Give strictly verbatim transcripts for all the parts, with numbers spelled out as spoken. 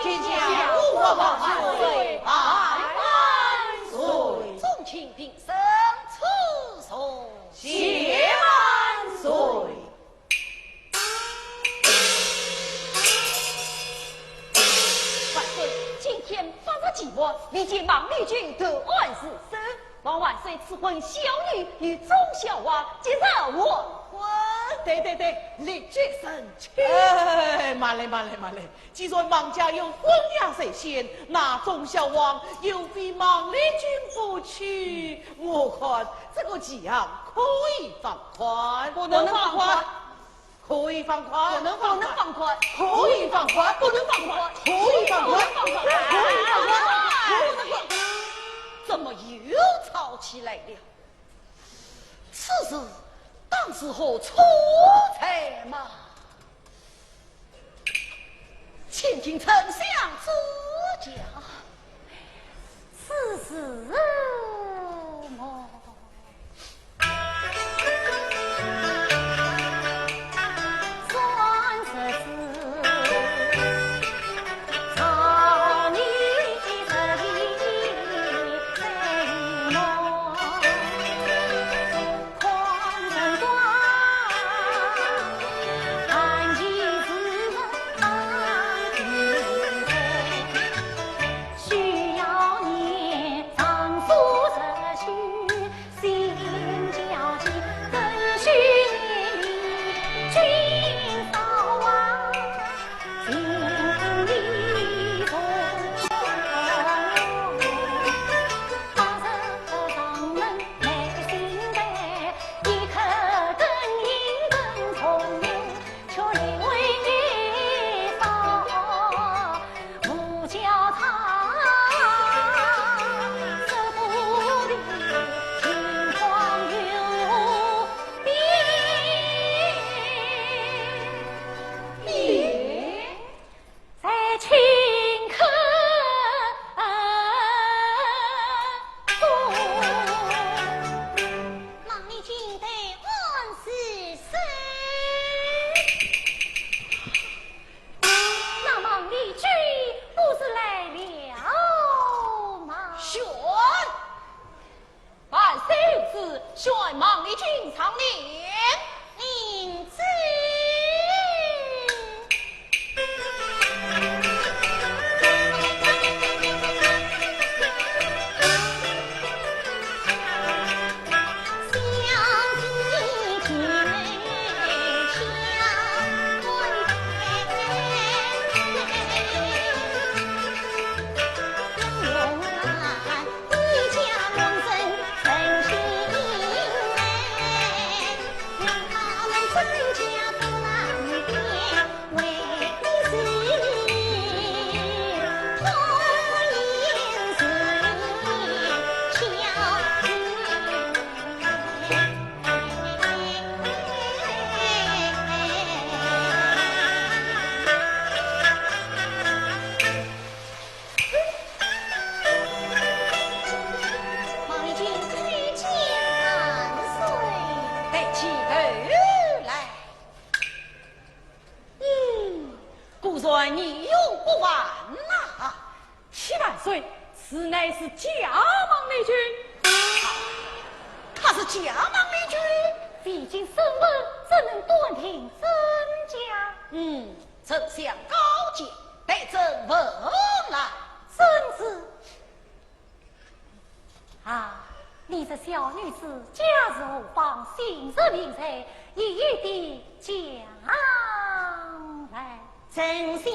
天下五万岁，万万岁！众卿平身，赐座。谢万岁。万岁，今天八十期末，未见孟丽君投案自首，望万岁赐婚小女与忠孝王，即日完婚。对对对，立即成亲。哎，慢来，慢来，慢来。 既然孟家有婚约在先，那忠孝王又非孟丽君不娶，我看这个期限可以放宽。不能放宽。可以放宽。不能放宽。不能放宽。可以放宽。不能放宽。可以放宽。不能放宽。可以放宽。不能放宽。怎么又吵起来了？此事当是何处才嘛？ 请听丞相指教。此事么，算是朝你的孟丽君投案自首。那孟丽君不是来了吗？宣！ 万岁有旨，宣孟丽君上殿。领旨。孟丽君叩见万岁。抬起头来。嗯，果然你有不凡呐。启万岁，此乃是假孟丽君。她是假孟丽君？未经审问，怎能断定真假？嗯， 丞相高见，待朕问来。遵旨。啊，你这小女子家住何方，姓甚名谁，一一地讲来。丞相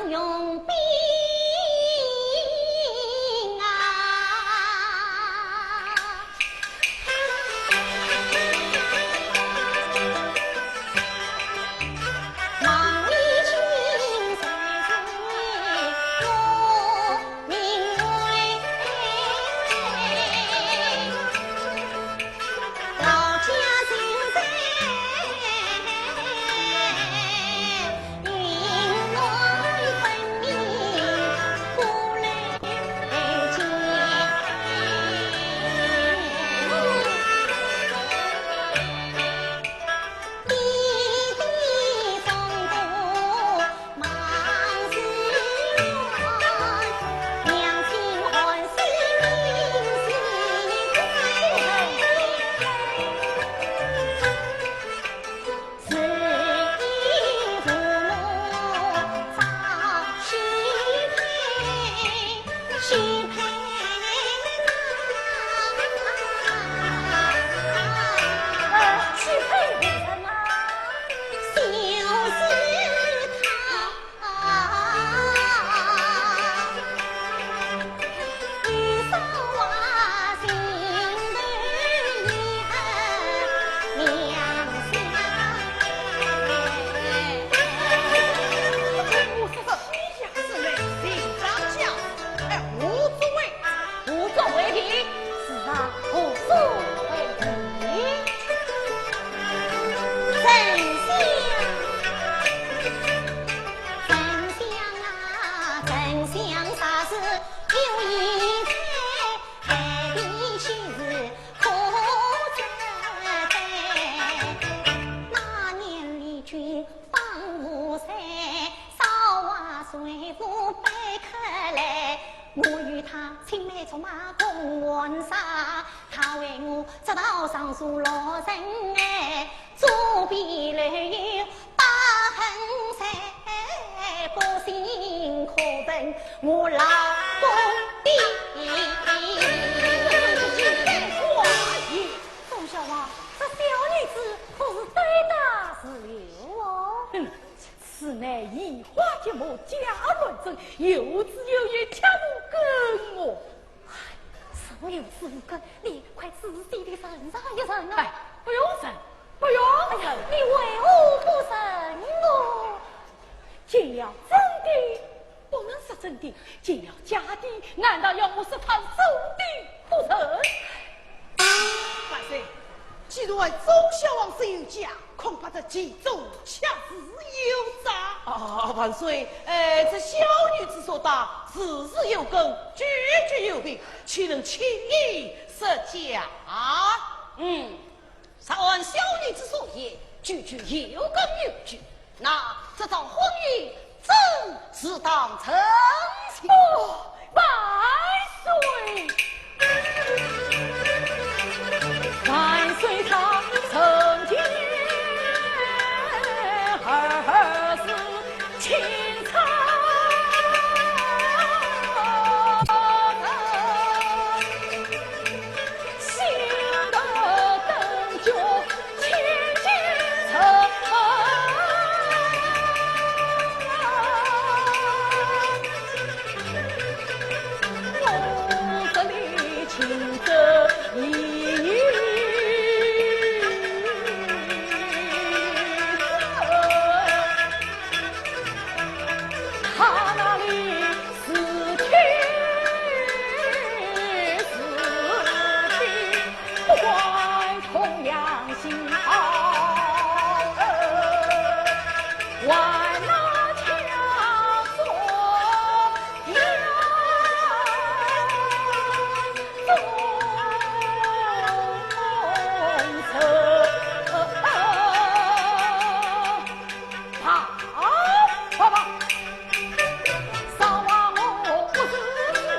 容禀啊。许配。呃，许配夫人啊。就是他。 我说说，你呀是来寻咱家，哎，何作为？何作为的？是啊，何作为的？丞相，丞相啊，丞相啥事有言在，害得喜事可责备。那年丽君 帮我在，少华水府被客来，我与他青梅竹马共玩耍，他为我直到上书老人哎，左臂留有疤痕在，不信可问我老公的。宋孝华，这小女子可是对答如流哦。哼， 此乃移花接木假乱真，有子有也，切勿跟我。哎，若有此无根，你快仔细地认上一认啊。哎，不用认，不用认。哎呀，你为何不认哦？见了真的不能说真的，见了假的，难道要我说他真的不认？万岁，既然周孝王说有假， 恐怕这其中确实有诈。啊，万岁，呃，这小女子所答，字字有根，句句有凭，岂能轻易说假？嗯，若按小女子所言，句句有根有据，那这桩婚姻 正是当成亲。哦，万岁！万岁他成亲二字清唱。 他那里是天是地，不管同样喜好，还那强说呀，忠诚。 爸爸，爸爸。少华我不是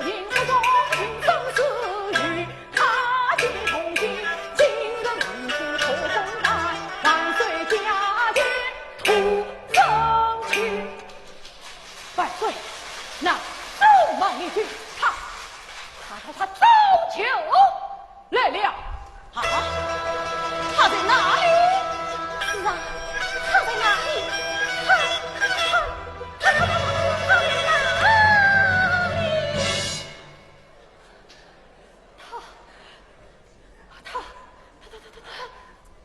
情不忠，情深似玉，他心同情，今日如此可风范，万岁驾前吐真情。万岁，那周王李俊，他，他，他，他早就 来了。啊，他在哪里？是啊，他在哪里？他，他，他，他，他在哪里？他，他，他，他，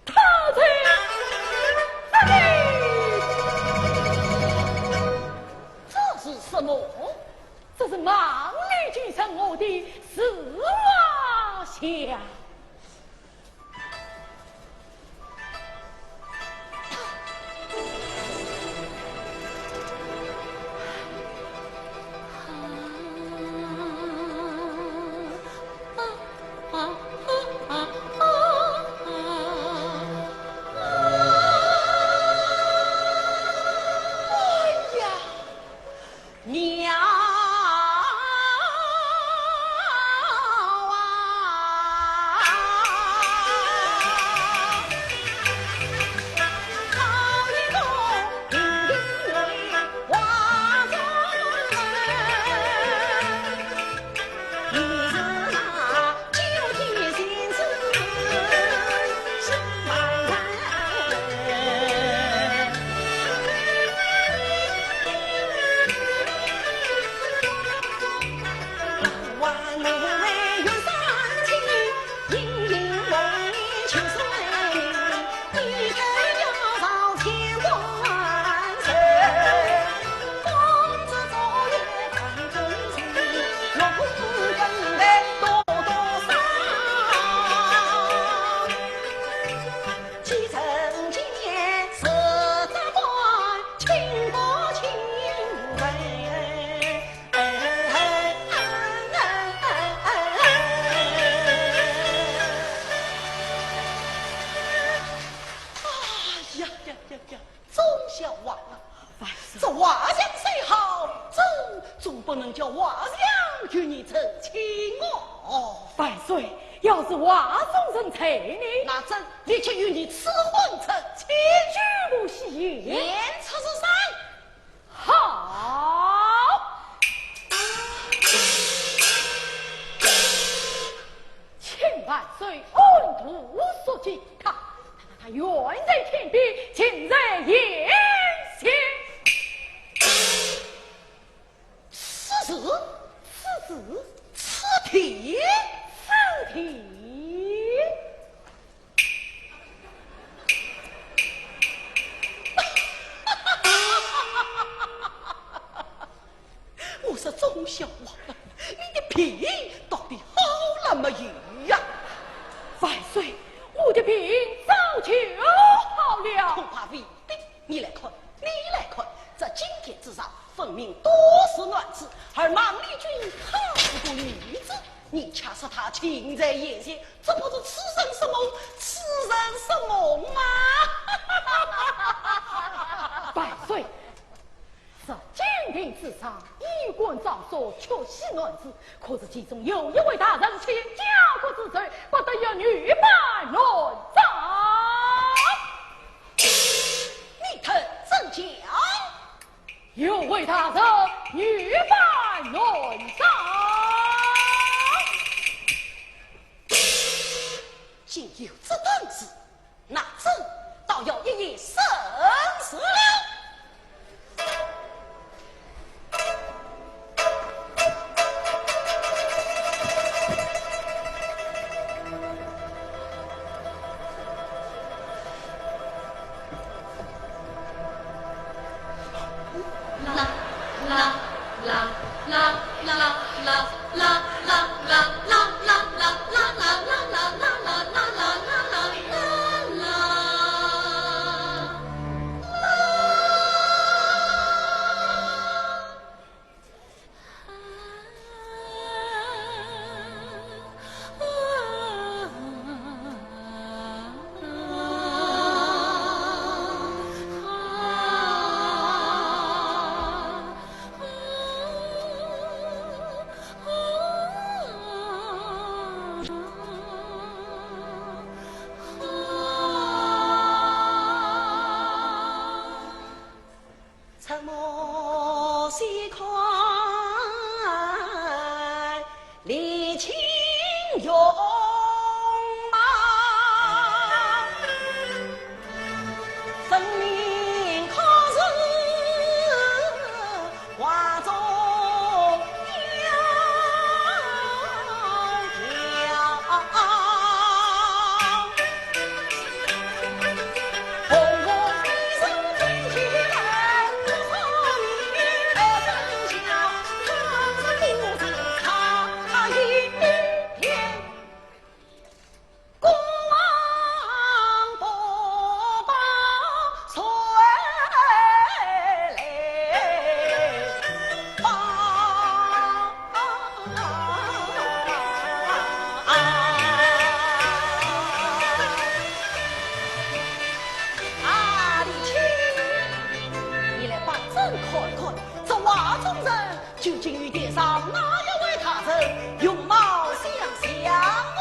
他，他在哪里？这是什么？这是忙里取人我的自画像。 哎呀， 妙啊！要皇上与你成亲哦。万岁，要是王大人在呢？那朕立即与你赐婚成亲。举步西迎。言出如山。好。请万岁安度叔疾。他，他，他远在天边，近在眼前。 此事，此事，此地，此地。我说钟孝啊，你的病到底好了没有呀？万岁，我的病早就好了。恐怕未必。你来看，你来看，这金殿之上分明都是男子，而孟丽君好似个女子。你且说她近在眼前，这不是痴人说梦，痴人说梦吗？万岁，这金殿之上，衣冠禽兽，确系男子，可是其中有一位大人欠家国之罪，不得有女扮男装。 你等怎讲？有位大人女扮男装。竟有这等事，那朕倒要一一审问了。 啊，李卿，你来帮朕看看，这画中人 究竟与殿上哪一位大人容貌相像哦？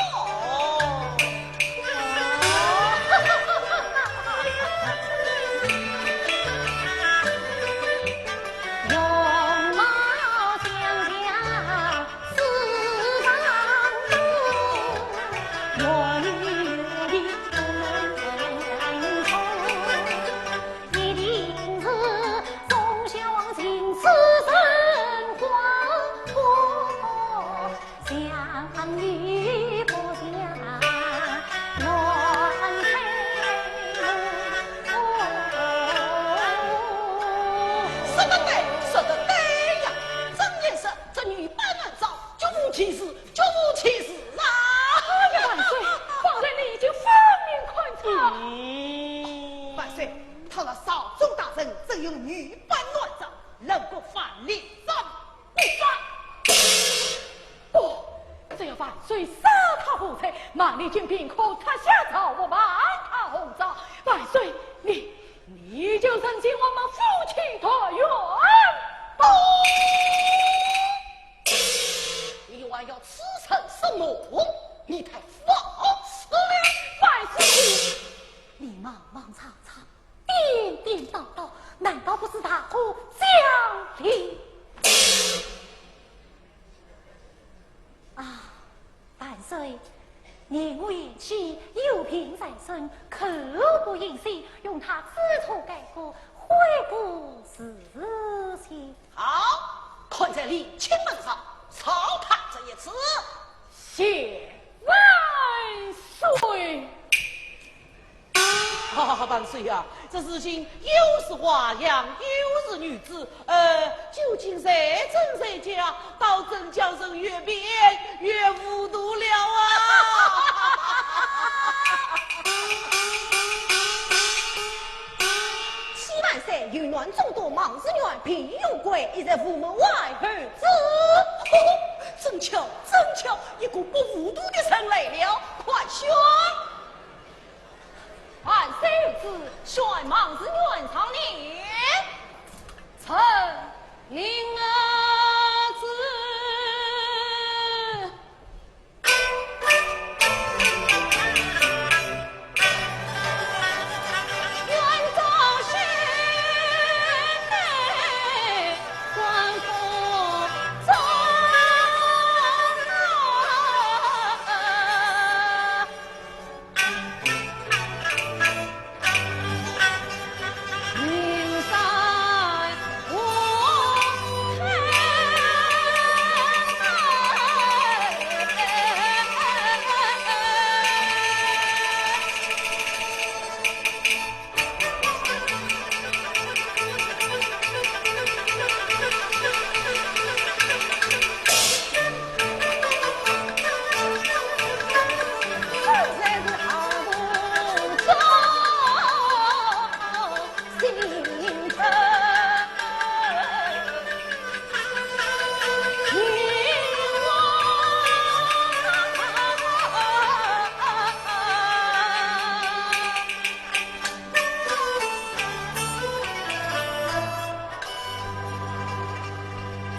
说得对，说得对呀！真言说，这女扮男装，绝无其事，绝无其事啊！哎呀，万岁，方才你已经分明看穿。嗯。万岁，倘若朝中大人真有女扮男装，冷宫万里斩不杀。不，只要万岁赦他无罪，孟丽君便可脱下朝服，还他红妆。万岁，你，你就成全我们夫妻团圆吧。要此生什么？你太放肆了！万岁！你忙忙碌碌，颠颠倒倒，难道不是大过将军？啊，万岁，念我贤妻有病在身，口不应心，容她知错改过，悔过自新。 好，看在礼卿份上，饶他这一次。谢万岁。啊，万岁呀，这事情又是花样，又是女子，呃，究竟谁真谁假，倒真叫人越辩越糊涂了啊！启万岁，有男中都孟士元、皮荣贵，一直在午门外候旨。正巧，正巧，一个不糊涂的人来了，快宣！万岁有旨，宣孟士元上殿。臣领旨。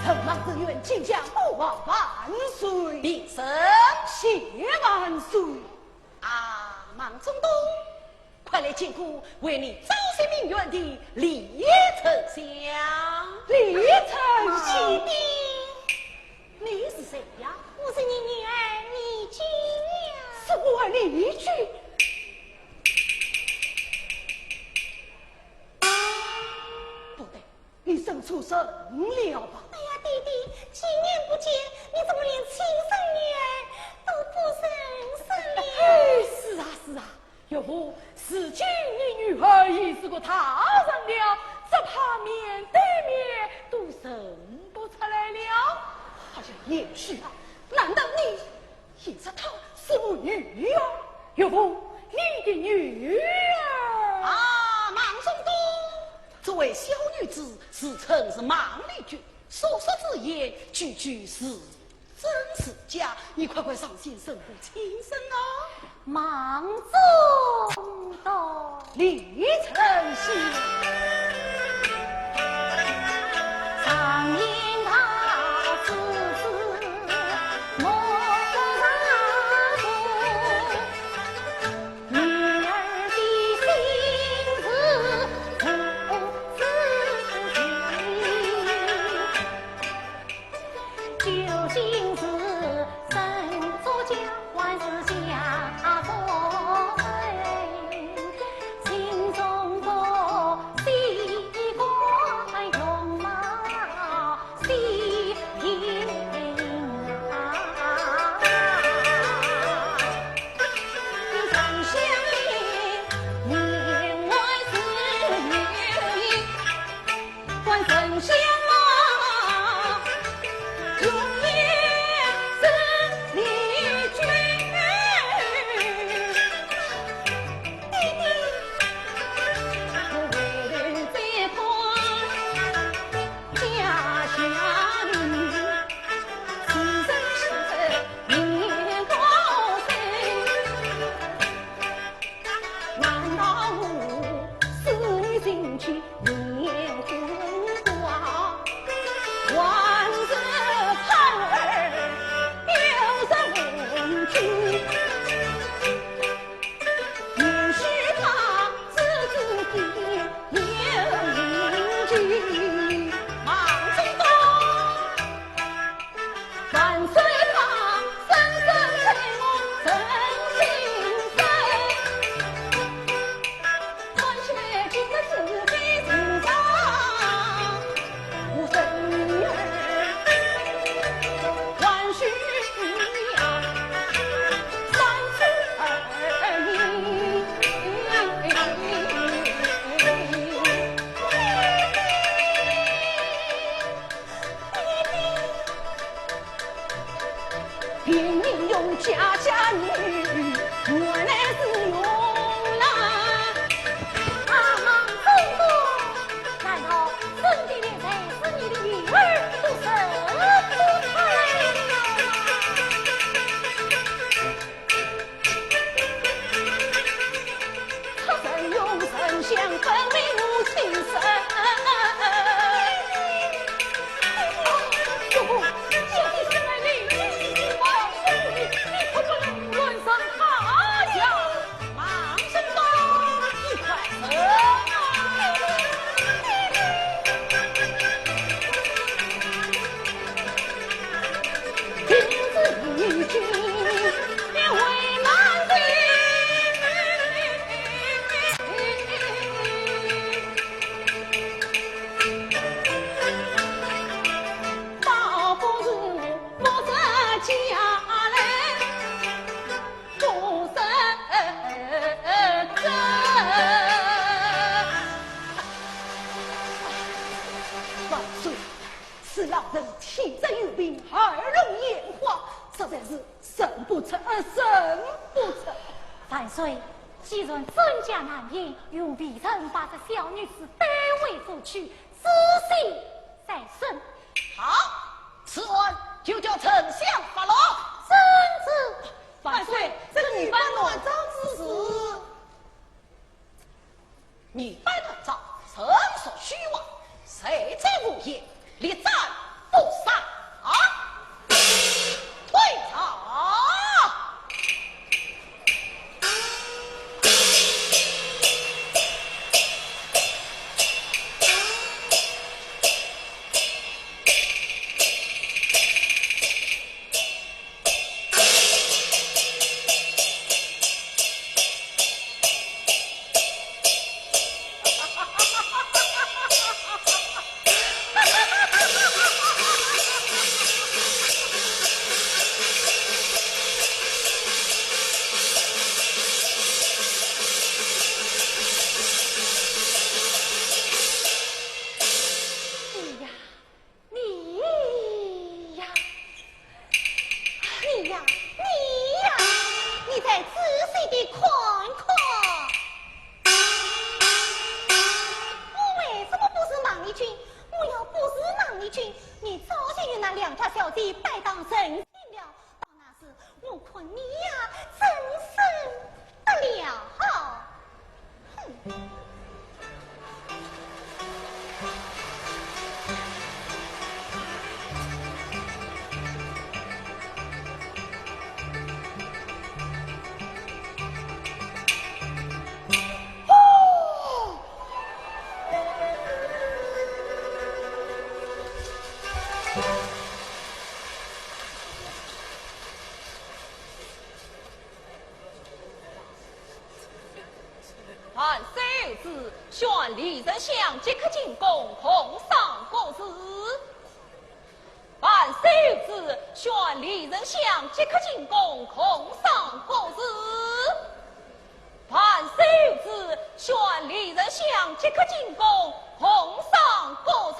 承蒙恩人，敬上不忘万岁。平身。谢万岁。啊，孟中都，快来见过为你朝夕鸣冤的李丞相。李丞相。启禀。你是谁呀？我是你女儿李君呀。是我儿李君？不对， 你生错人了吧？哎呀，爹爹，几年不见，你怎么连亲生女儿都不认识了？哎，是啊，是啊，岳父，如今你女儿已是个大人了，只怕面对面都认不出来了。哎呀，贤婿啊，难道你 其实她是我女儿，岳父，你的女儿。啊，孟中都，这位小女子自称是孟丽君，所说之言句句是真是假，你快快上前认个亲生啊。孟中都。李丞相。用家家女，我乃是用啦。啊，难道孙的才是你的女儿都生不出来了？他曾用神像分明母亲生。 万岁，此老人体质有病，耳聋眼花，实在是 审不出，呃，审不出。万岁，既然尊驾难言，容微臣把这小女子带回府去，仔细再审。好，此案就叫丞相发落。遵旨。万岁，这女扮男装之事。 女扮男装，纯属虚妄，罪证无言，立斩不赦。退朝。哎呀， 你呀，你呀，你呀，你再仔细地看看。我为什么不是孟丽君？我要不是孟丽君，你早就与那两家小姐拜堂成亲了。到那时， 我看你呀，真是不了。哼！哦！ 万岁有旨，宣李丞相即刻进宫，共商国事。万岁有旨，宣李丞相即刻进宫，共商国事。万岁有旨，宣李丞相即刻进宫，共商国事。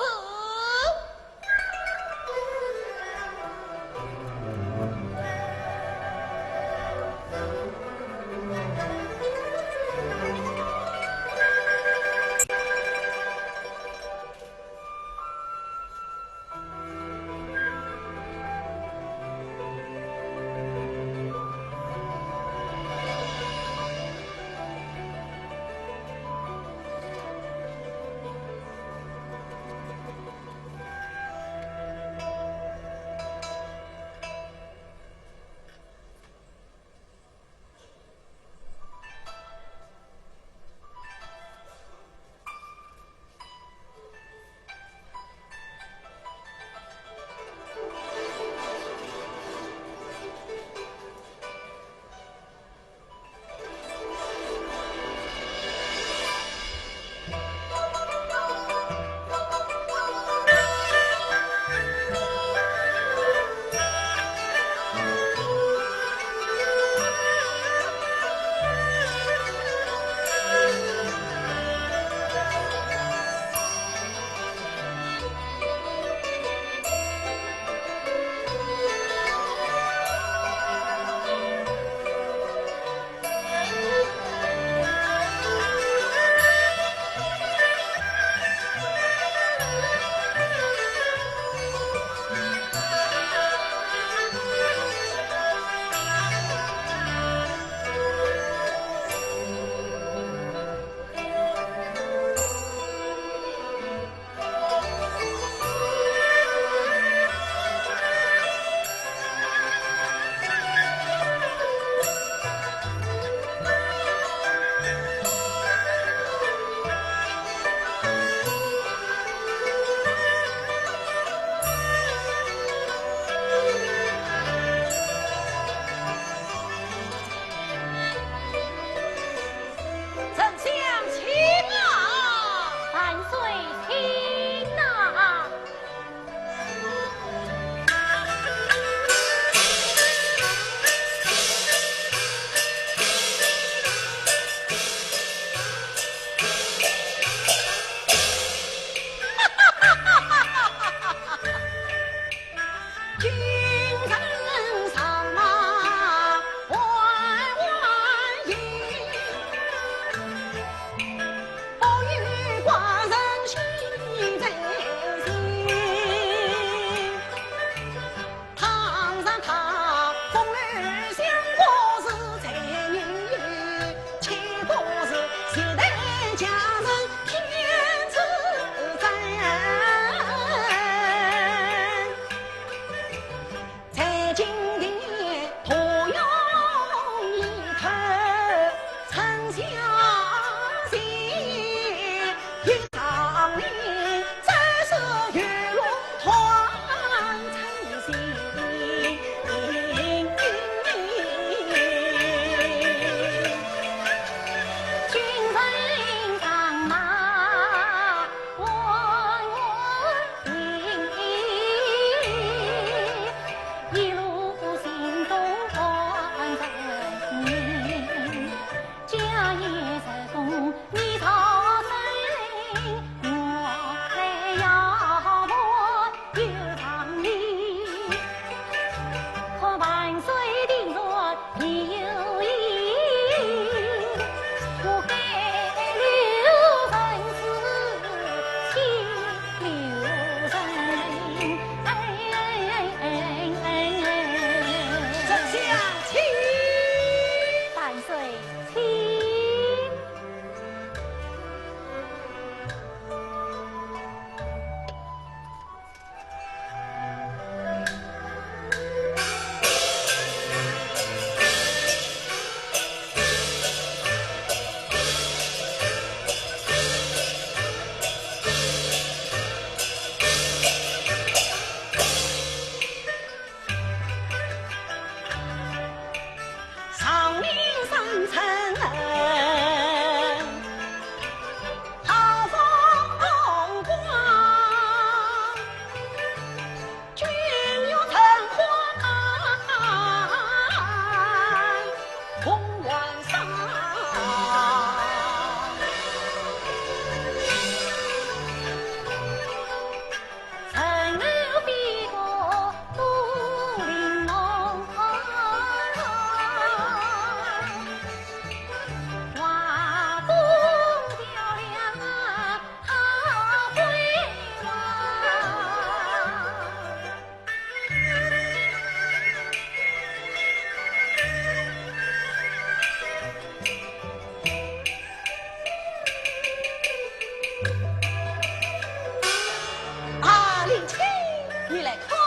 丞相请。万岁请。 啊，林卿，你来看啊！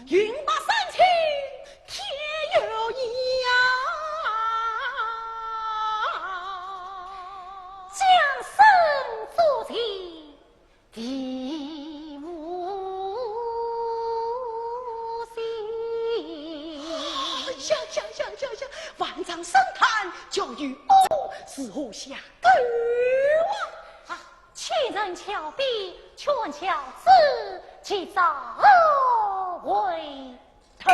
云白山青，天有意呀。将身作贼，地无形。呀呀呀呀呀！万丈深潭，交与我，如何下沟啊？啊， 千层桥边，鹊桥枝，及早回头。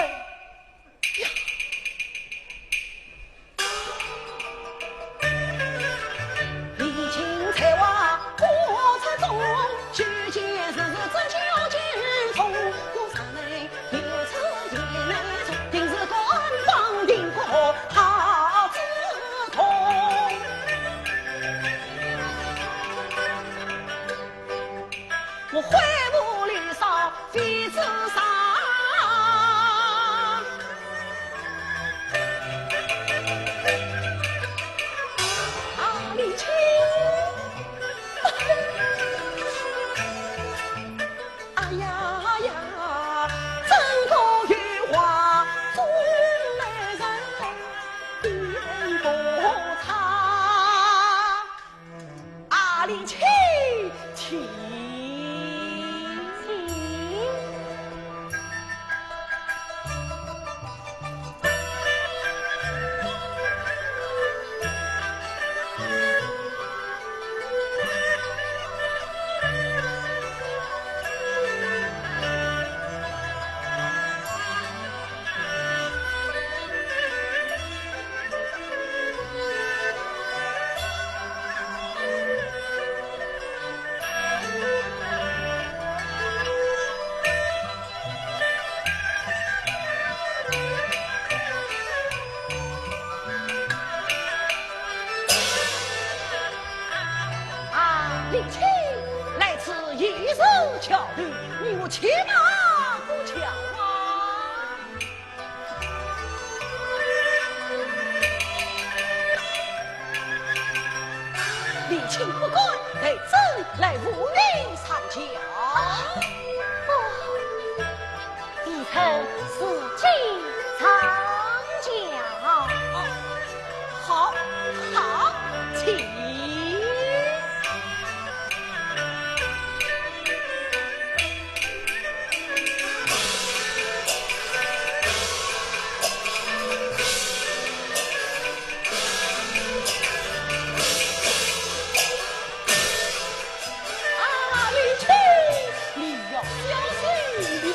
我悔不离少非自杀。啊，李清。哎呀呀，真个有话，真来人，并不差。 啊，李清，请。请。啊，李清，来此已是桥头，你我且慢过桥啊。 李清不敢，待朕来扶你上桥。不，微臣自己上桥。哦，好，好，请。 啊，李清，你要小心了。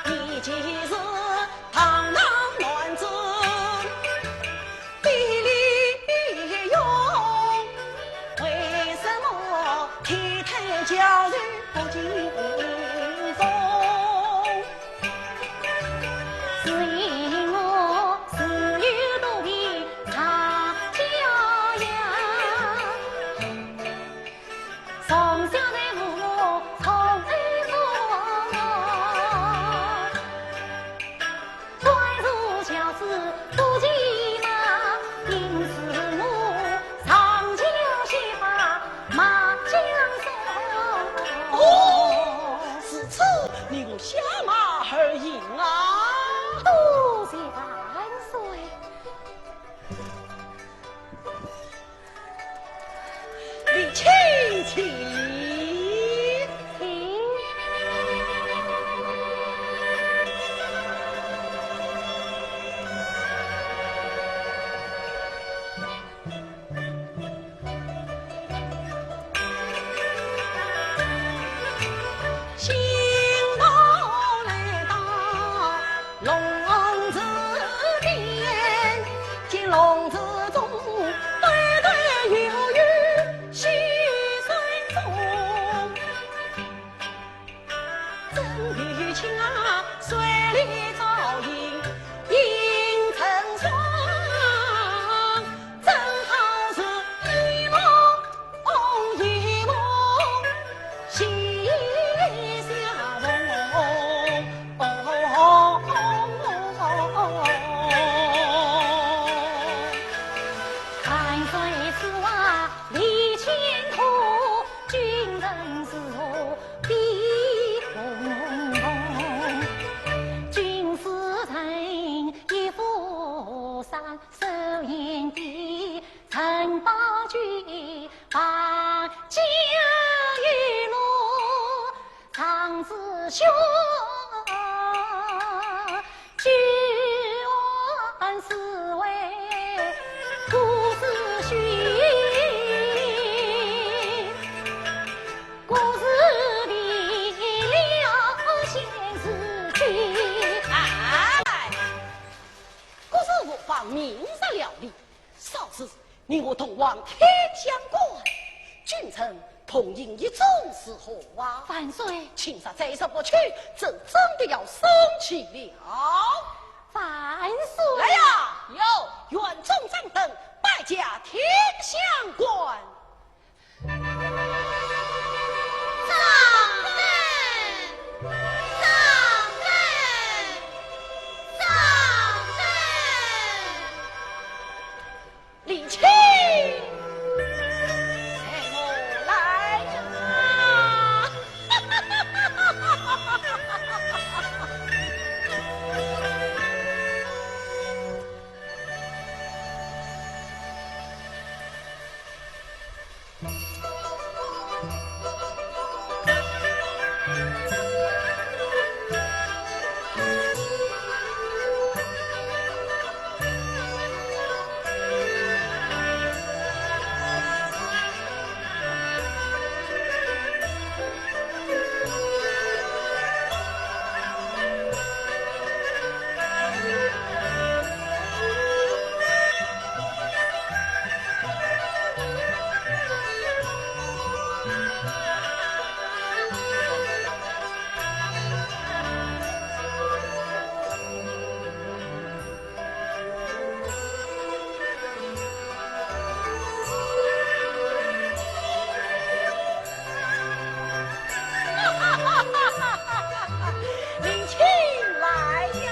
你既是堂堂男子，必礼必用，为什么体态娇柔不敬重？ 是因我自幼肚皮上娇养，从小在父母宠爱中，端坐轿子不骑马，因此我上轿先把马缰绳。哦，如此 你我下马而行啊！多谢万岁。李清，请。请。兄，举案是为顾子虚，故事离了现实去。哎，顾氏无妨，明日料理。 少时，你我同往天香馆，君臣同饮一盅是何啊？万岁。今日再说不去，朕真的要生气了。万岁。来呀，有，园中掌灯，摆驾天香馆。 掌灯，掌灯，掌灯。李卿，哎，我来呀！李卿来呀！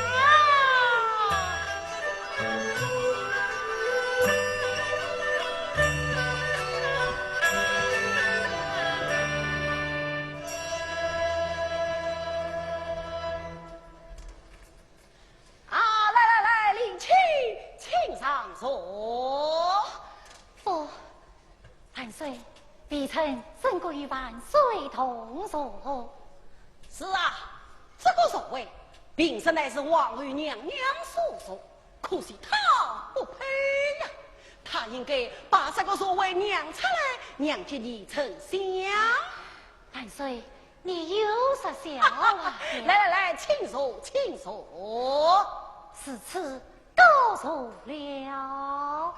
啊，来来来，李卿，请上座。不，万岁，微臣怎可与万岁同坐？是啊，这个座位平时乃是皇后娘娘所坐，可惜她不配呀。她应该把这个座位让出来，让给李丞相。万岁， 你又说笑话了。来来来，请坐，请坐。如此告坐了。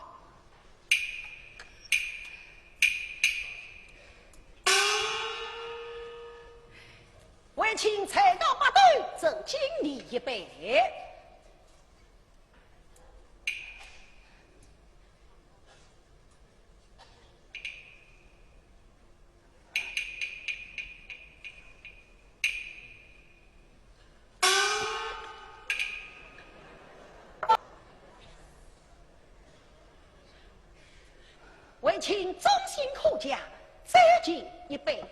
为卿才高八斗，朕敬你一杯。 为卿忠心可嘉，再敬一杯。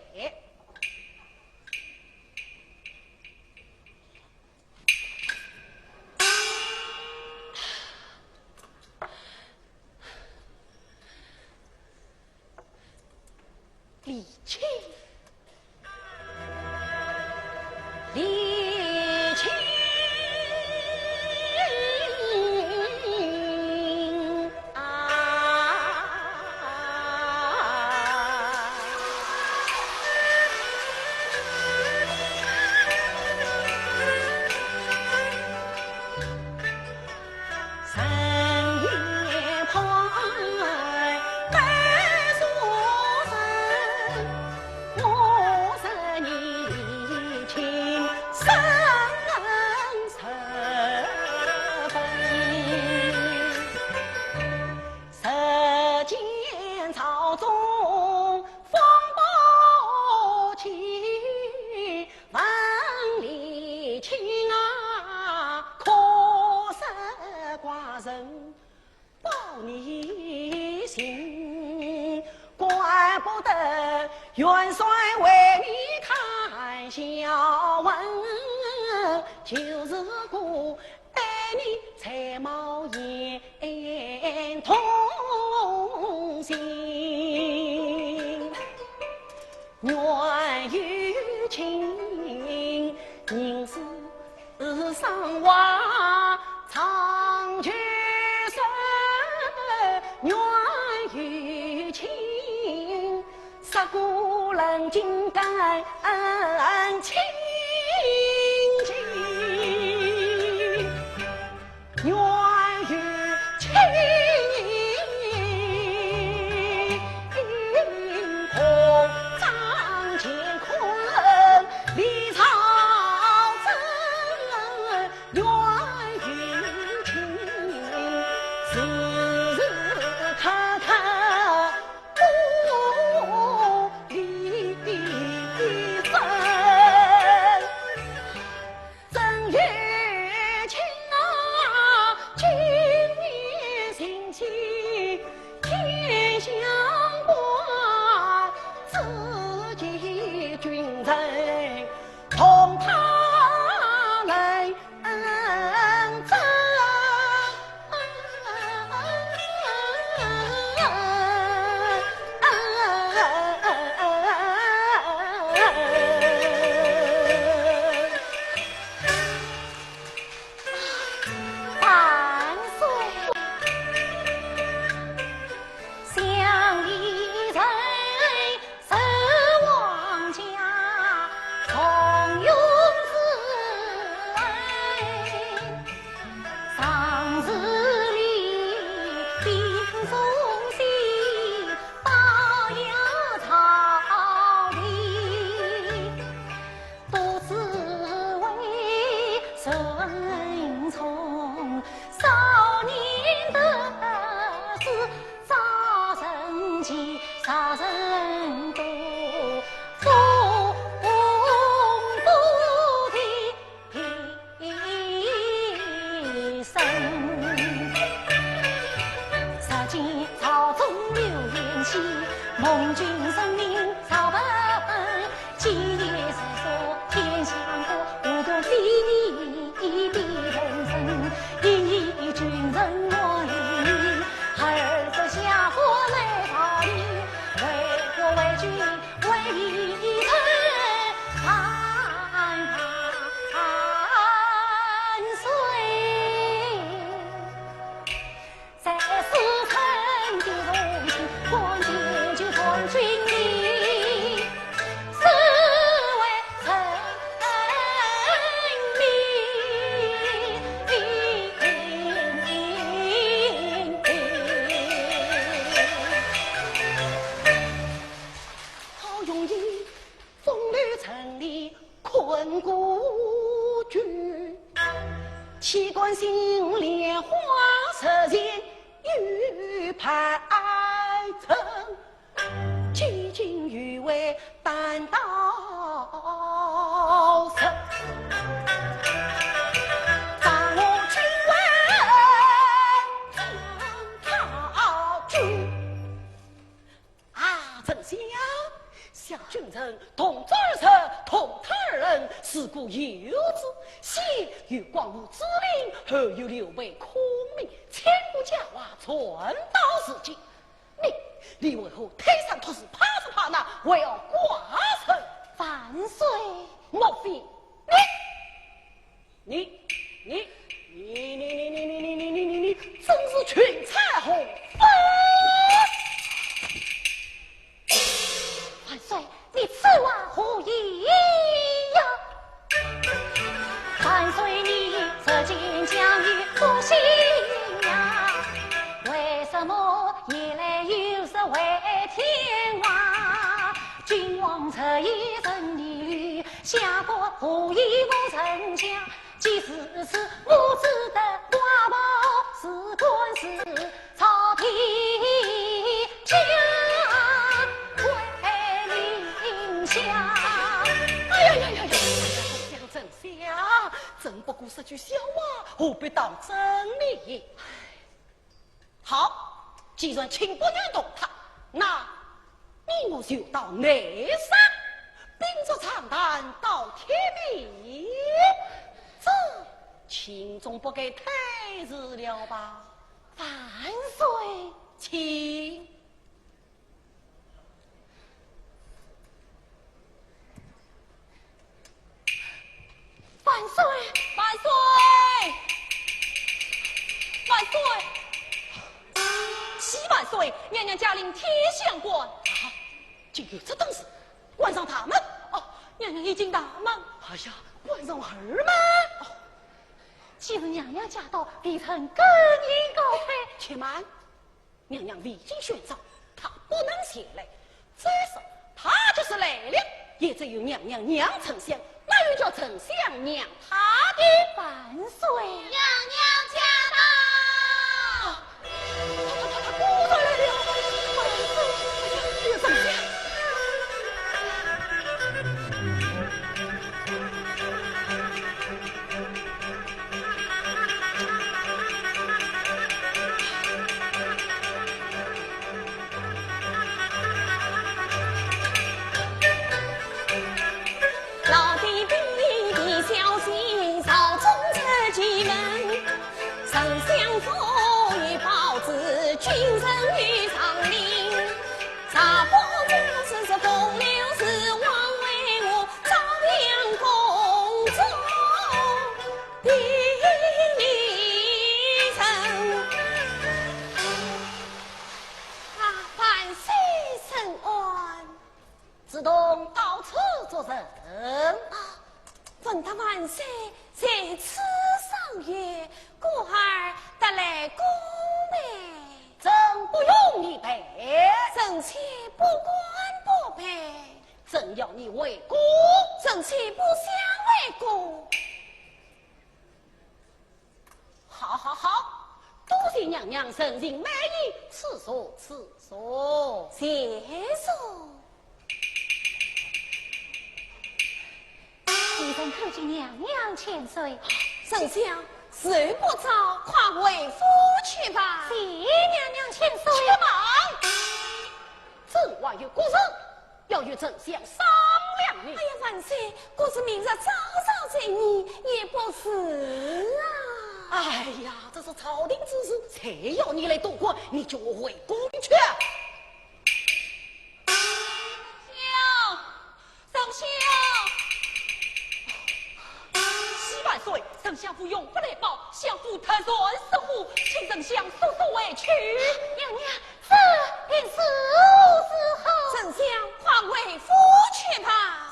李卿，李卿啊！古人今感清静，源于清风。张乾坤李朝政， 源于情，时时刻刻不离身。正月清啊，今夜行起天香馆，只见君臣 同他来争。万岁！想你在 守王家重用之恩，常侍李昺忠心，保佑朝廷。不知为人从少年得志， 杀人前，杀人多，风波的平生。日见朝中流言谿，蒙君圣明朝不安。 今夜若说天香馆，无端非议的风声，一议君臣我一言，二则下官来朝廷，为国为君为民，万万岁。 在时辰的重庆，关键就传君的，是为臣民。好容易风流成里困孤居，岂敢信莲花实现与白曾，几经愚昧担当时，让我亲为张讨君。 啊，丞相，想君臣同桌而食，同谈而论，自古有之。先有广武之令，后有刘备孔明，千古佳话传到如今。你，你为何推三托四，怕这怕那，还要寡人？万岁！莫非你 你，你，你，你，你，真是群才横飞！万岁，你此话何意呀？万岁，你这件讲与不信呀？为什么夜来有时为天话？君王这一人一语， 下官何以无人讲？既如此，我只得挂报辞官司，朝廷将会明晓。哎呀呀呀呀！丞相，丞相，朕不过说句笑话，何必当真呢？ 好，既然卿不愿同谈，那你我就到内室，秉烛长谈到天明，这卿总不该推辞了吧？万岁！请。 万岁！万岁！万岁！启万岁！娘娘驾临天香馆。啊，竟有这等事，关上大门。哦，娘娘已进大门。哎呀，关上门吗？哦，既是娘娘驾到，微臣更应告退。且慢，娘娘未经宣召，她不能前来。再说她就是来了，也只有娘娘娘丞相，哪有叫丞相娘她的？万岁！娘娘驾到！ 老弟弟弟小心，朝中这奇闻，丞相府有报旨，君臣有赏令。查不出是是风流是枉为何照亮公主的人。啊，万岁圣安。 自从到此做甚？啊，闻得万岁在此赏月，故而特来恭陪。朕不用你陪。臣妾不敢不陪。朕要你回宫。臣妾不想回宫。 好好好，多谢娘娘盛情满意，赐座赐座。谢座。微臣叩见娘娘千岁。丞相，时不早，快回府去吧。谢娘娘千岁。且慢，朕还有国事 要与丞相商量呢。哎呀，万岁，可是明日早朝再议也不迟啊。哎呀，这是朝廷之事，谁要你来多管，你就回宫去。丞相，丞相，启万岁，丞相府用不来报，相府特然失火，请丞相速速回去。娘娘， 这便如何是好？丞相，快回府去吧。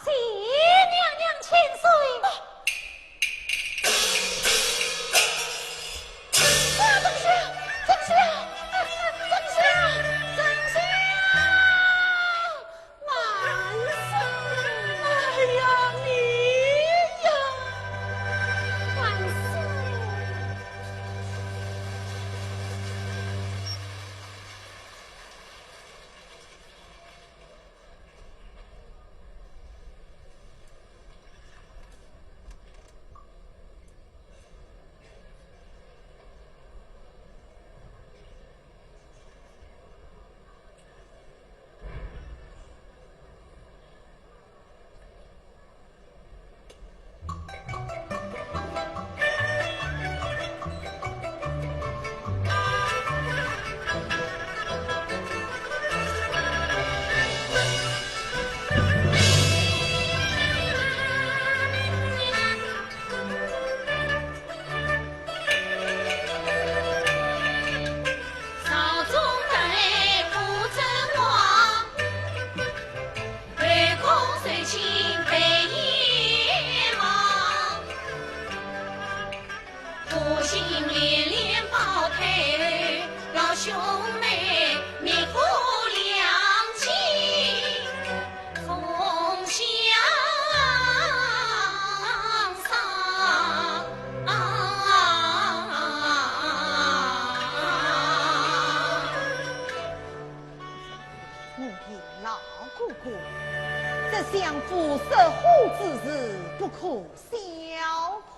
谢娘娘千岁。啊，丞相，丞相，丞相，丞相，万岁！哎呀，你呀，万岁！朝中待不准我， 后宫受尽被遗忘，不幸连连抱太后，老兄妹面苦两尽，同享伤。 我的老哥哥，这相府失火之事不可小看。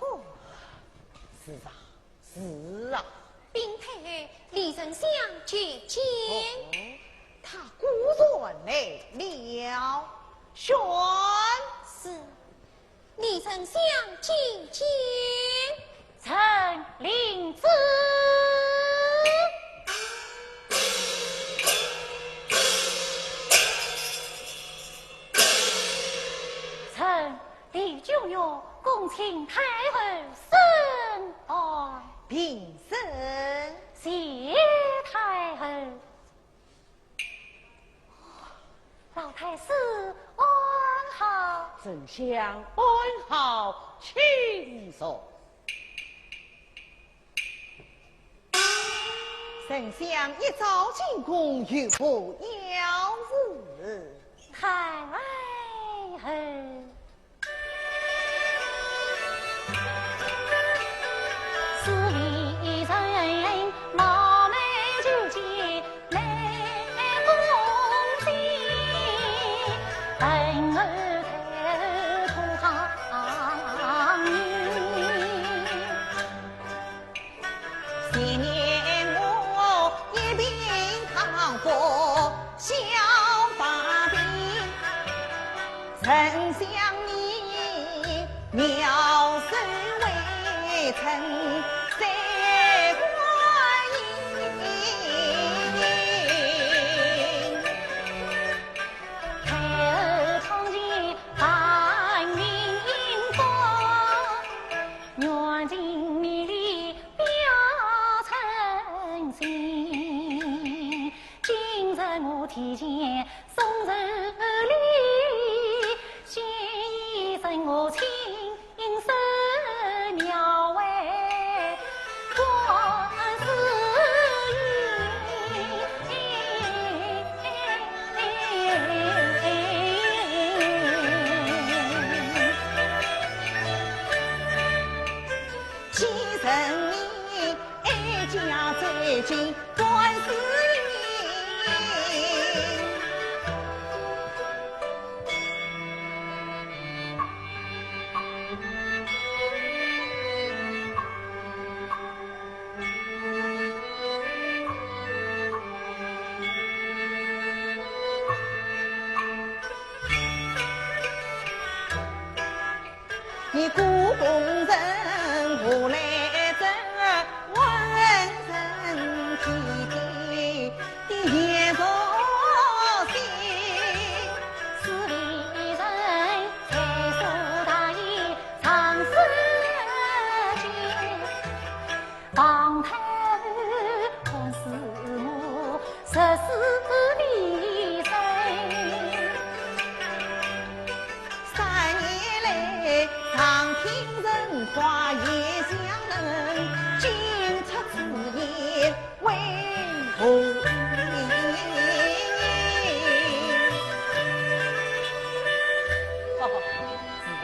是啊，是啊。禀太后，李丞相求见。哦，他果然来了。宣。是。 李丞相觐见。臣领旨。臣李君玉恭请太后升堂。平身。谢太后。 老太师丞相安好，请坐。丞相一早进宫，有何要事？太后。哦，是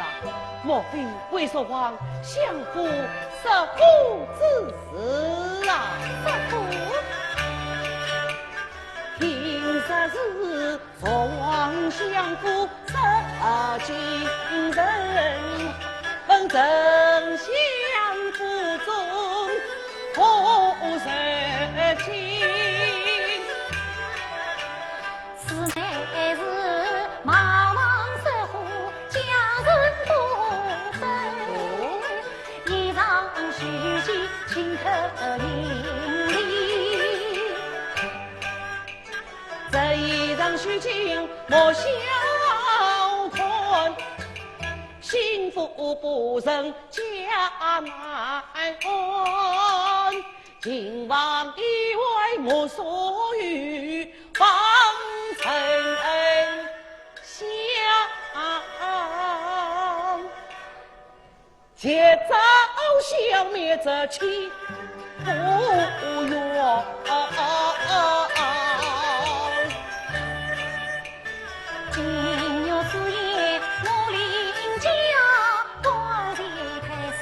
啊，莫非贵叔皇相府失火之事啊？失火？听说是 说皇相府失近臣，问丞相府中何事情？此乃是马王失火，家人不分，以上书信请客明理。 这一场事情莫小看，心腹不仁家难安，秦王以为莫所有，方臣恩相 借招消灭这气不愿。今日此夜我领教，关照太师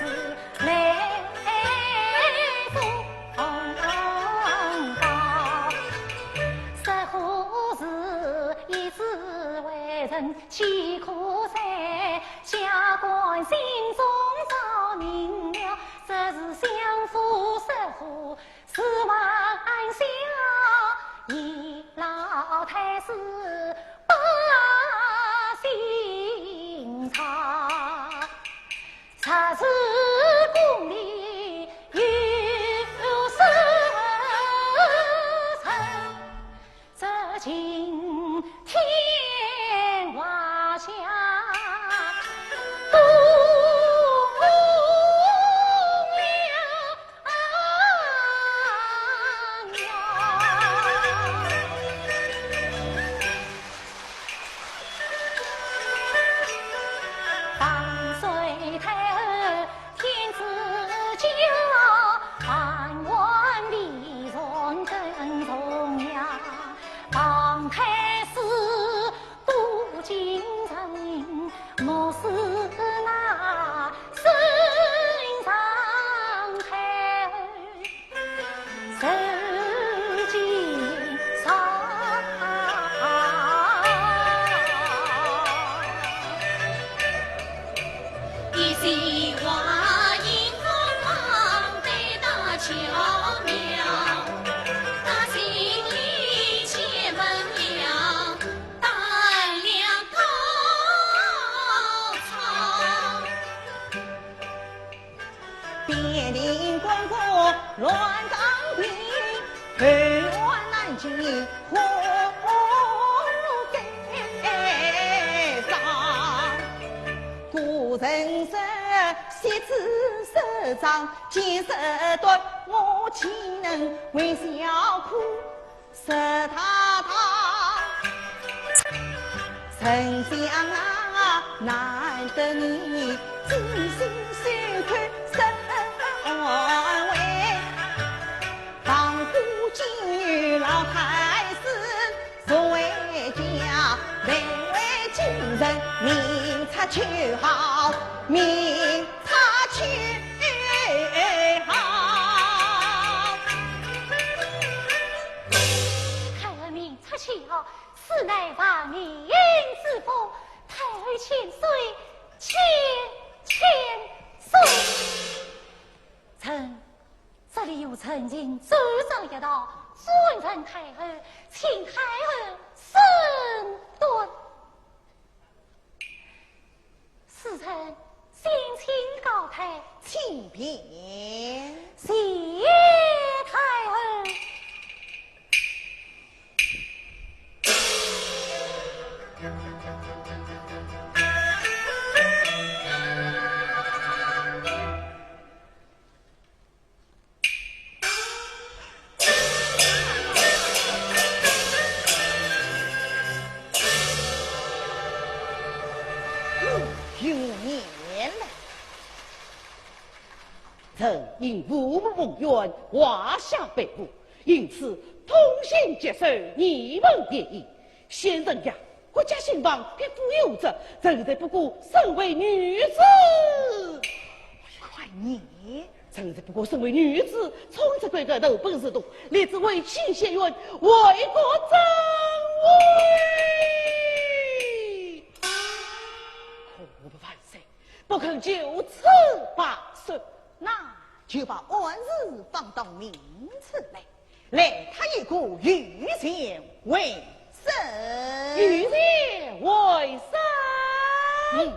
来奉报。失火是一子为人，岂可再 下官心中着明了，这是相府失火，是还乡，倚老太师把心察，察此宫里有失臣。 这惊天画下动了啊！人间上。一枝花影凤凰飞到巧妙，她心里却梦了担了高草。 边庭关过乱当兵，后院难及火灾烧。古人说，惜子手掌见识短，我岂能为小苦 石太太，丞相啊，难得你精心细看身安危，旁观竟有老太师，若为家，难为今人，明察秋毫，明察秋毫。太后明察秋毫， 此乃万年之福，太后千岁，千千岁。臣，这里有陈情奏章一道，转呈太后，请太后审断。 使臣先请告退。请便。谢太后。有年来，臣因父母蒙冤，华夏被捕，因此痛心疾首，念门别意。 先生呀，国家兴亡，匹夫有责，臣才不过身为女子。快念！臣才不过身为女子，从这个个头本是毒，立志为妻伸冤，为国争位。可恶不万岁，不肯就此罢手。那就把案子放到明处来。 来，他一个御前为甚？御前为甚？嗯。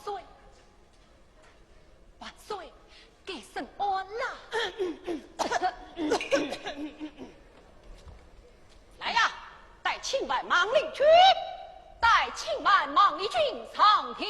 岁，万岁，该审案啦！来呀，带钦犯孟丽君，带钦犯孟丽君上殿。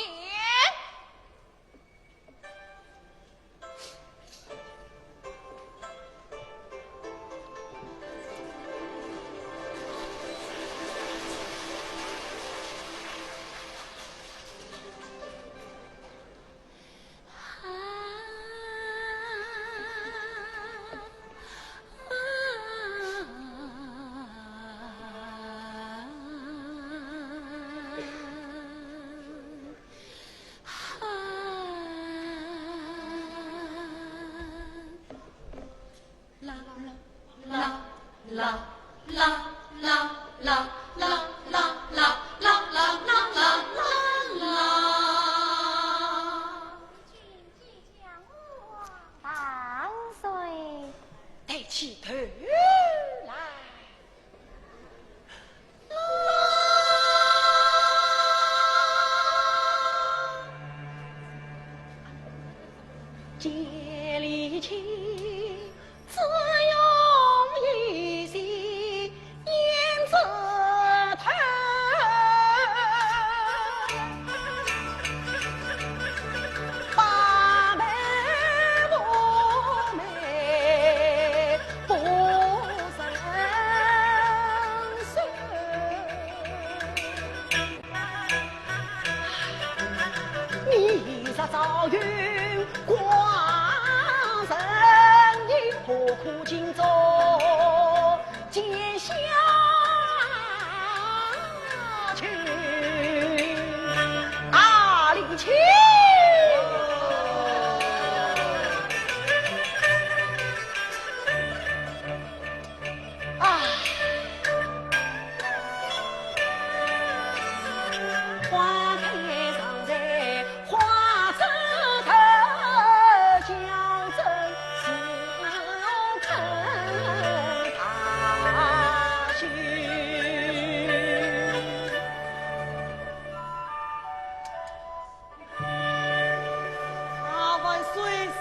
啊，万岁，审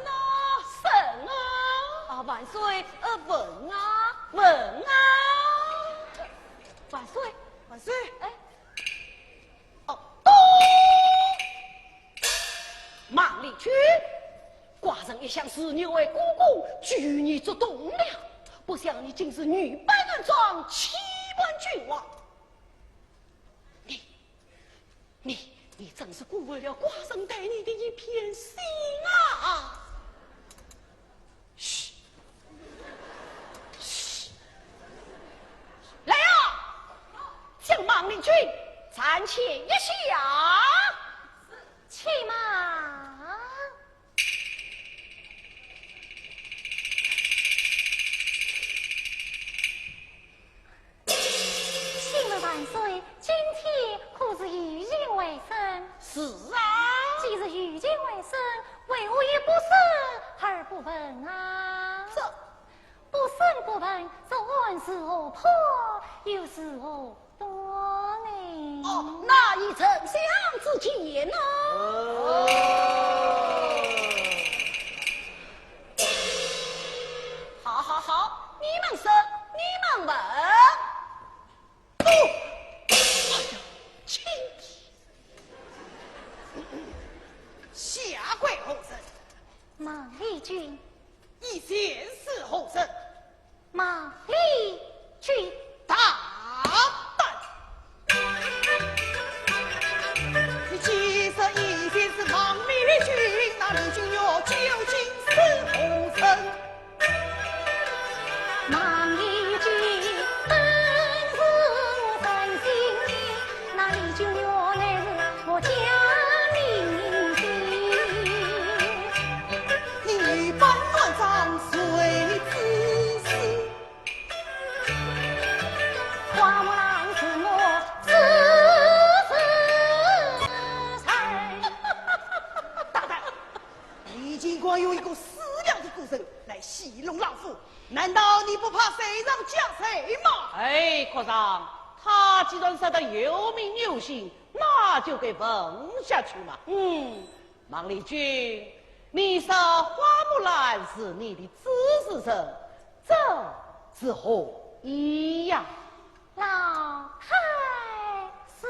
啊，审啊！啊，万岁，呃，问啊，问啊！万岁，万岁！哎，哦，咚！孟丽君，寡人一向视你为哥哥，举你做栋梁，不想你竟是女扮男装，欺瞒君王。你 你，你真是辜负了寡人对你的一片心啊！嘘，嘘，来呀，将孟丽君暂且一下。且慢。 请问万岁，今天可是御前会审？是啊。既是御前会审，为何又不审而不问啊？这，不审不问，这案如何破，又如何断呢？哦，那依丞相之见呢？哦。 好，好，好，你们审，你们问。哦，哎呀，轻点。下跪何人？孟丽君。以前是何人？孟丽君。大胆！ 你既说以前是孟丽君，那丽君玉究竟是何人？孟丽君本是我人心腹，那丽君玉乃是我家明亲。你女扮男装谁知是？ 花木兰是我自私人。大胆！你竟敢用一个死了的故人来戏弄老夫，难道你不怕罪上加罪吗？哎，国丈，他既然说得有名有姓，那就该问下去嘛。嗯，孟丽君，你说花木兰是你的主事人，这是何意呀？老太师。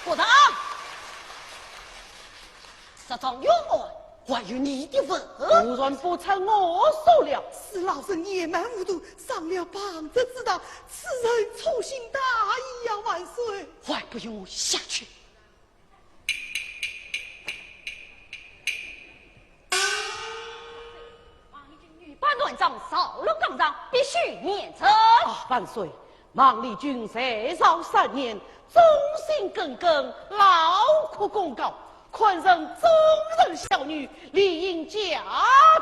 不成！这桩冤案还有你的份。果然不出我所料。是老身野蛮无知，上了旁者之当，此人粗心大意呀，万岁！还不与我下去！ 女扮男装，造了纲常，必须严惩。啊，万岁，孟丽君在朝三年，忠心耿耿，劳苦功高，堪称忠臣孝女，理应嘉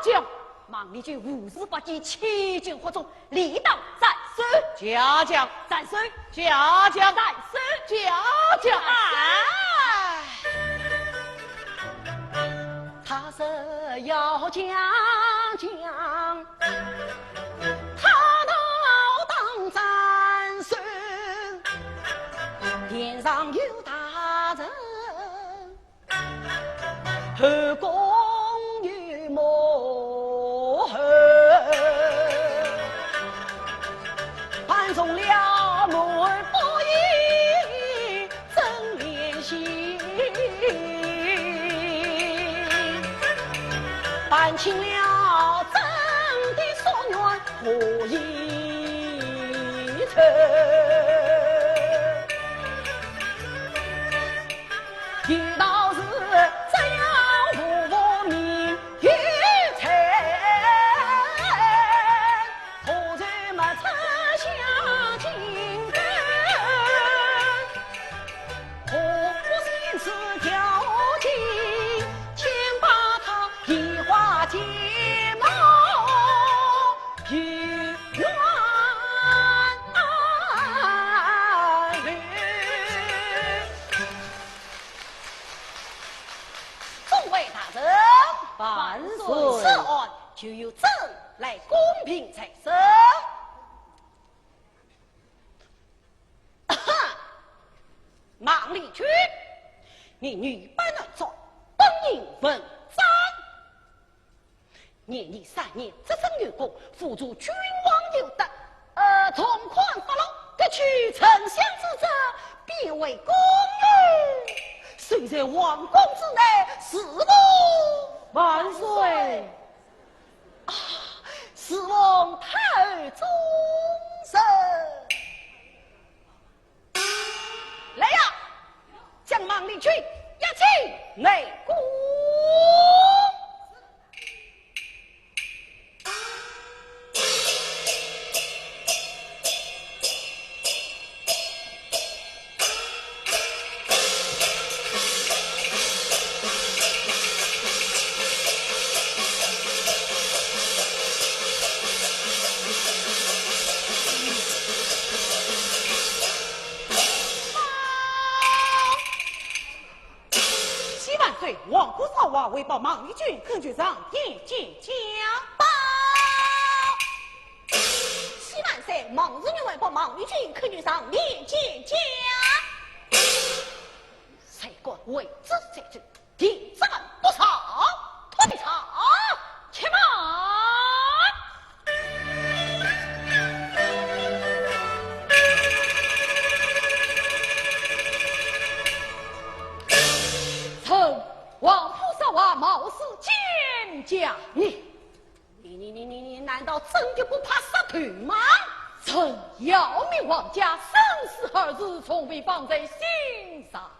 奖。孟丽君无事不举，欺君惑众， 理当斩首。嘉奖。斩首。嘉奖。斩首。嘉奖。哎。他是要嘉奖，他倒当斩首，殿上有大人， 后宫有幕后，搬重了满不义真怜惜，搬轻了真的夙愿何以酬？ 有道是只要父母名有称，何愁没出乡亲根？何不先是条件，先把他移花接木，有缘来。 众位大人，万岁。此案就由朕来公平裁决。哈，孟丽君，你女扮男装，本应问斩。 念你三年执政有功，辅助君王有德，呃，从宽发落，革去丞相之职，貶为宫女，谁在皇宫之内侍奉？万岁！啊，侍奉太后终身。 来呀，去，押起内宫。 启万岁，皇姑少华回报孟丽君，恳求上殿见驾。报！启万岁，孟丽君回报孟丽君，恳求上殿见驾。谁敢违旨再奏，定斩不赦。退朝，且慢。 臣皇姑少华冒死见驾。你，你，你，你，你，你难道真的不怕杀头吗？臣要命皇家，生死二字从未放在心上。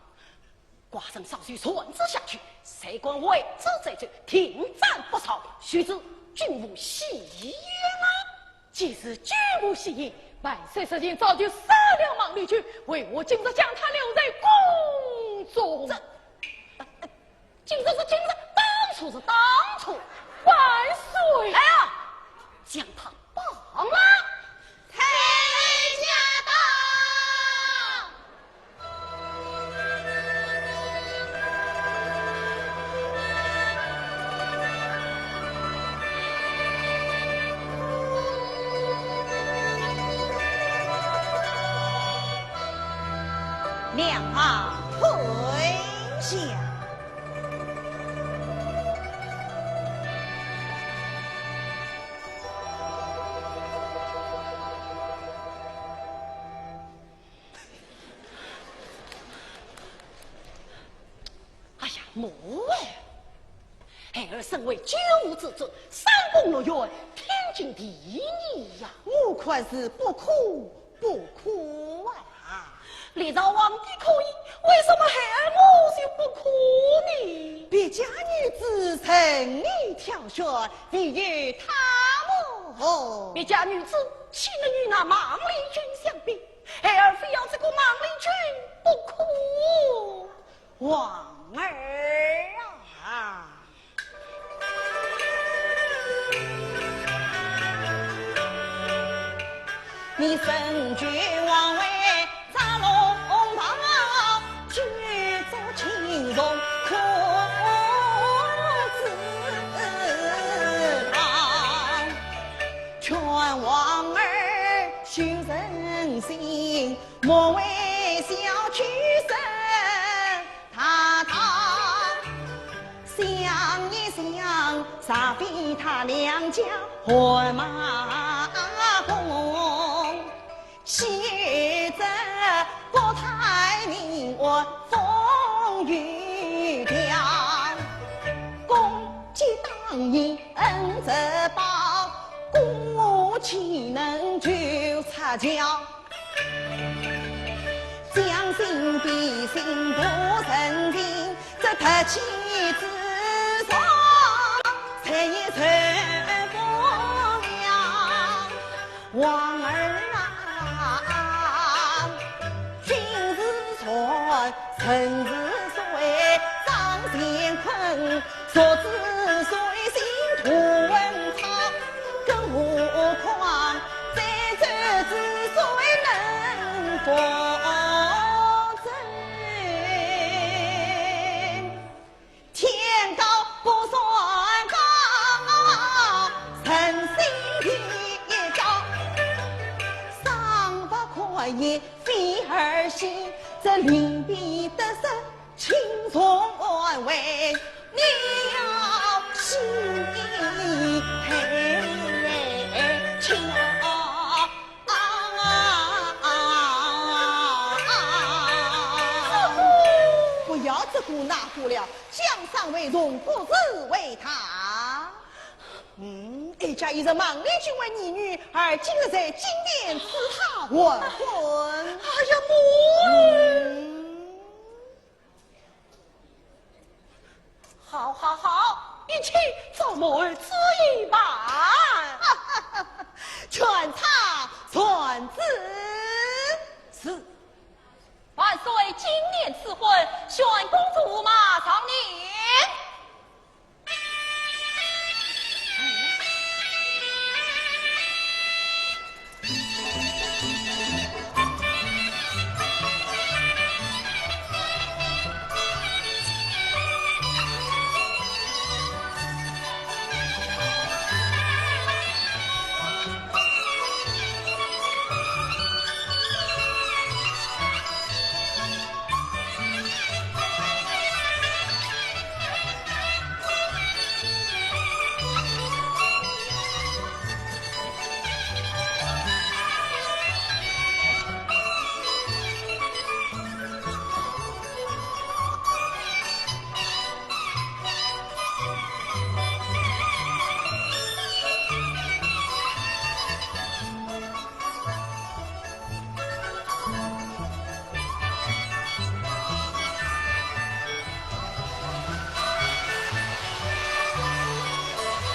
寡人稍许传旨下去，谁敢违旨再奏，定斩不赦。须知君无戏言啊。 既是君无戏言，万岁之前早就杀了孟丽君，为何今日将她留在宫中？这，呃，呃，今日是今日，当初是当初。万岁！来啊，将她绑了！退驾到！ 两旁退下。 哎呀，母哎！孩儿身为九五之尊，三宫六院，天经地义呀。我看是不可，不可啊！历朝皇帝可以，为什么孩儿我就不可呢？别家女子任你挑选，唯有她么……别家女子岂能与那孟丽君相比？ 孩儿非要这个孟丽君不可。皇儿啊！你身居皇位，扎龙袍，举足轻重可知道。 劝皇儿修人心，莫为小屈身大道。想一想，煞费他两家汗马功。昔日国泰民安风雨飘，功绩当年 恩德报，功过岂能旧插桥？将心比心度人情，这特气之中，谁也受不了。 皇儿啊，君自传，臣自说，张乾坤，弱子虽新图文昌，更何况在座之谁能否正？ 天高不算高，人心地高。赏罚官也非儿戏，这利弊得失轻重安危，你要细听清啊。 不要这个那个了，将上位重各自为他。嗯，哀家一日孟丽君为义女，而今日在金殿赐她黄昏。哎呀，母哎！嗯。是。万岁，今年赐婚，宣公主马上辇胥。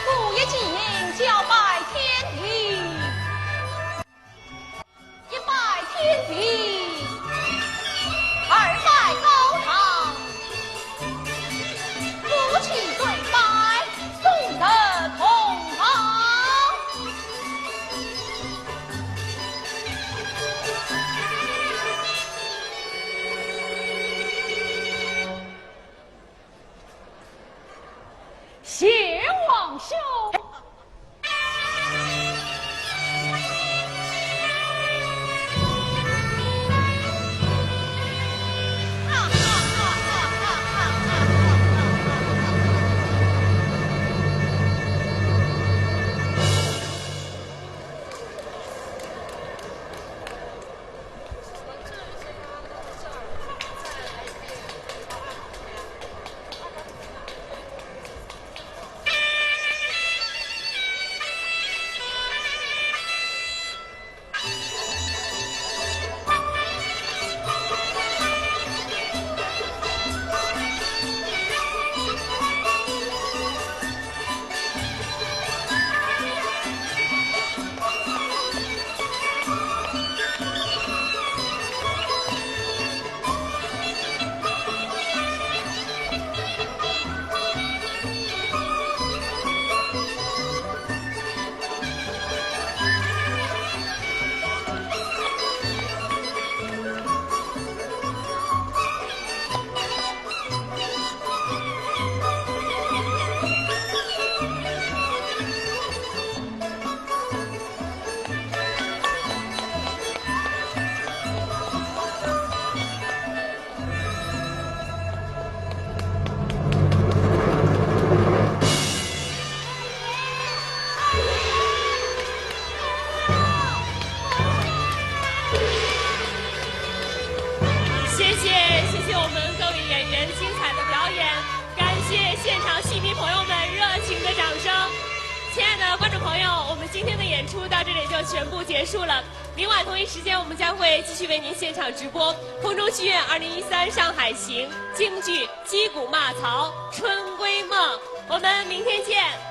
姑爷金印交拜天地，一拜天地，二拜高堂，夫妻对拜，送得同堂。 谢皇兄。谢谢，谢谢我们各位演员精彩的表演，感谢现场戏迷朋友们热情的掌声。亲爱的观众朋友，我们今天的演出到这里就全部结束了。明晚同一时间，我们将会继续为您现场直播《空中戏院二零一三上海行》京剧《击鼓骂曹》《春闺梦》，我们明天见。